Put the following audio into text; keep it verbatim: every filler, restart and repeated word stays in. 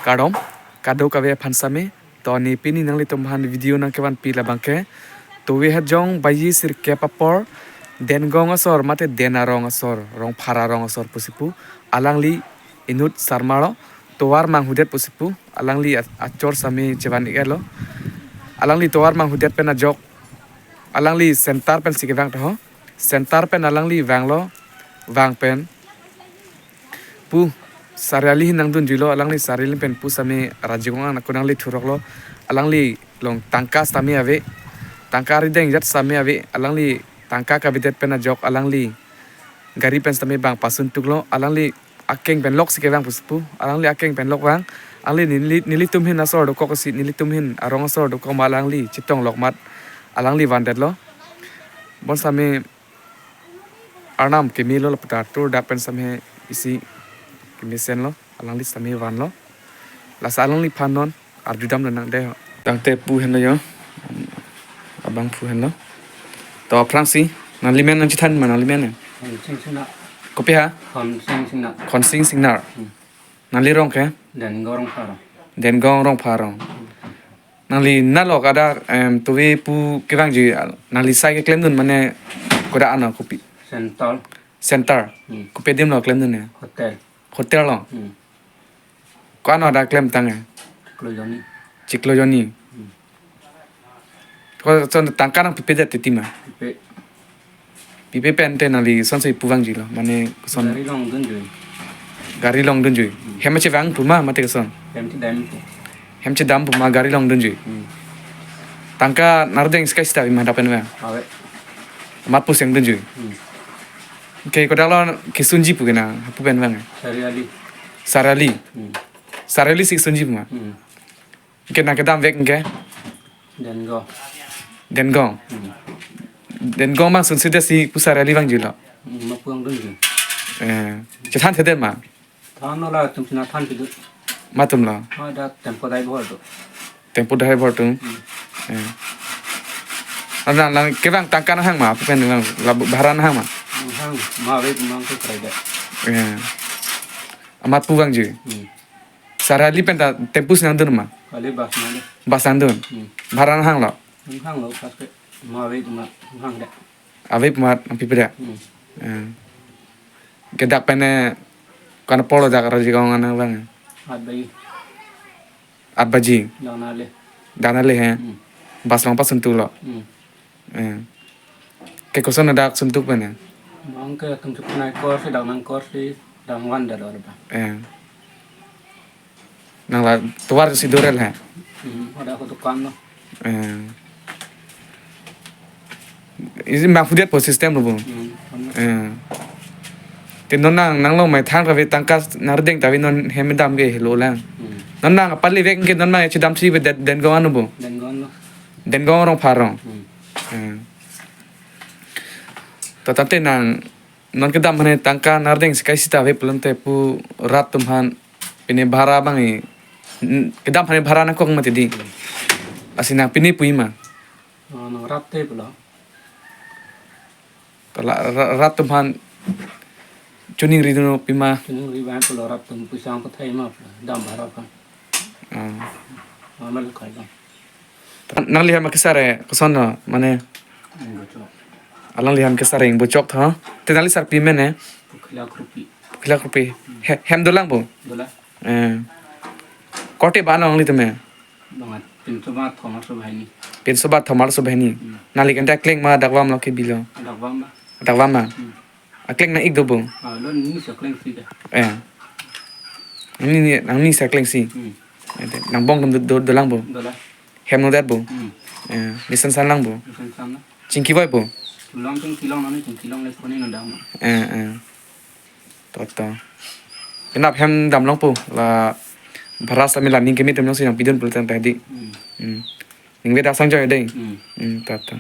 Kardom, kadokave aphan sitame, to ne pini nanglitum aphan video nangkevanpi labangke, Towe Hajong baji sirkep apor, Dengong asor mate Den arong asor, Rongphar arong asor pusi pu, alangli inut sarmalo, tovar manghudet pusi pu, alangli a-, achor sitame chevan-iklo. Alangli tovar manghudet pen ajok, alangli center pensi kevang taho, center pen alangli vanglo, vang pen pu, sari ali ahin nangdunjuilo, alangli sari ali pen pu sitame rajikong an ako nangli thuroklo, alangli along tangka sitame ave, tangka arideng jat sitame ave, alangli tangka kavedet pen ajok alangli gari pen sitame bang pasun tuklo, alangli akeng pen loksi kevang pusi pu, alangli akeng pen lok vang, alangli neli, nelitum ahin asor dokok si, nelitum ahin arong asor dokok ma alangli chetonglok amat alangli vandetlo. Bon sitame arnam kemelo laputa tur dak pen sitame isi kemesenlo, alangli sitame vanlo. Lasi alangliphan non arjudamlo nang dei ho. Tangte pu henlo jo. Abang pu henlo. To aphrangsi, nanglimen nangchethan ma nanglimen ne? Khonsing Singnar. Kopi ha? Khonsing Singnar. Khonsing Singnar. Hmm. Nangli rong ke? Dengong Rongphar arong. Dengong Rongphar arong. Nangli nalo kada, em, Towe pu kevangji, nangli sai keklemdun mane kodak ano kopi? Center. Center. Hmm. Kopi adim lo klemdun ya? Hotel. Hotel lo? Hmm. Ko-an hadak klemtang ya? Chiklo Joni. Chiklo Joni. Hmm. Ko son tangka nangpipedet titi ma? Pipe. Pipe pen te nangli sonsi pu vangjilo, mane koson? Gari along dunjui. Gari along dunjui. Hmm. Hem chevang pu ma mate koson? Hem chedam pu. Hem chedam pu ma gari along dunjui. Hmm. Tangka nangrideng sika sita ave ma hadak pen vang? Ave. Amat puseng dunjui. Hmm. Ke kodak lo kesunji pu ke nang, pu pen vang? Sari ali. Sari ali. Hmm. Sari ali si sunji pu ma? Hmm. Ke nangkedam vek ke? Dengong. Dengong. Hmm. Dengong ma sunsi desi pu sari ali vangjilo. Hmm, ma pu ang dunjui. Eh, chethan thedet ma? Thanlo, latum sina than pidu. Matum lo? Ma dak tempo driver do. Tempo driver atum? Hmm. Eh. Nang, nang kevang tangka nanghang ma, pu pen nang, la bhara nanghang ma? Nanghang, ma ave mang ke krai da. Eh. Amat pu vangjui. Hmm. Sari ali pen ta tempo si nangdun ma? Kali bus nangdun. Bus nangdun. Hmm. Bhara nanghanglo? Nanghanglo, pas ke ma ave ma nanghang da. Ave pu amat nangpipedet. Hmm. Eh. Ke dak pen ne ko-an apor lo dak rajikong an vang? Aat baji. Aat baji. Dak nangle. Dak nangle he. Hmm. Bus along pasun tuklo. Hmm. Eh. Ke koson dak sun tuk pen ne? Mang ke tum tuk nai kor si, dak nang kor si, dak van da lo ba. Eh. Nang la tovar si dorel he. Hmm, ada ko dukan lo. Eh. Isi manghudet pu system lo bo. Hmm, ano. Eh. Te non nang, nanglo mai thang kave tangka nangrideng ta ave, non hem dam ke helo lang. Hmm. Non nang pali vek ke non mang chedam si ave Den, Dengong ano bo? Dengong lo. Dengong Rongphar arong. Hmm. Eh. To tangte nang non kedam mane tangka nangrideng sika sita ave pulote pu rat atum aphan pine bhara abang e, n-, kedam aphan bhara nangkok mati di. Lasi nang pine pu-i ma? Oh, nang rat te pulo. Kala ra-, rat atum aphan choningri dunnon pima? Choningri abang pulo, rat atum pusang pathai ma pulo, dam bhara aphan. Ah. Normal kai lo. Nangli hem kesar e, koson lo, mane? Ingbocok. Alangli hem kesar e Ingbocok tho. Te nangli sarpi amen e? Pukhila Kropi. Pukhila Kropi. He-, hem dolang bo? Dolang. Eh. Korte ba nanglitum e? Bang at pintu ba thomar so bahini. Pintu ba thomar so bahini. Hmm. Nangli kanta akleng ma dak vam lo ke bilo? Dak vam ba. Dak vam ma? Hmm. Akleng nang-ik do bo? Ah, lo ni sa kleng si da. Eh. Nangni, nangni sa kleng si. Hmm. Eh, te, nangbong atum do, do, dolang bo? Dolang. Hem nodet bo? Hmm. Eh, nisan san lang bo? Nisan san lang. Chingki voi bo? Chingki long, chingki long, nani chingki long le koni nodang ma. Eh, eh. To, to. Penap hem dam longpo, la bhara sami la ning kemi tem long si nangpidun pulote tahdi. Hmm. Hmm. Ning ve dak sang joi dei. Hmm. Hmm, to, to.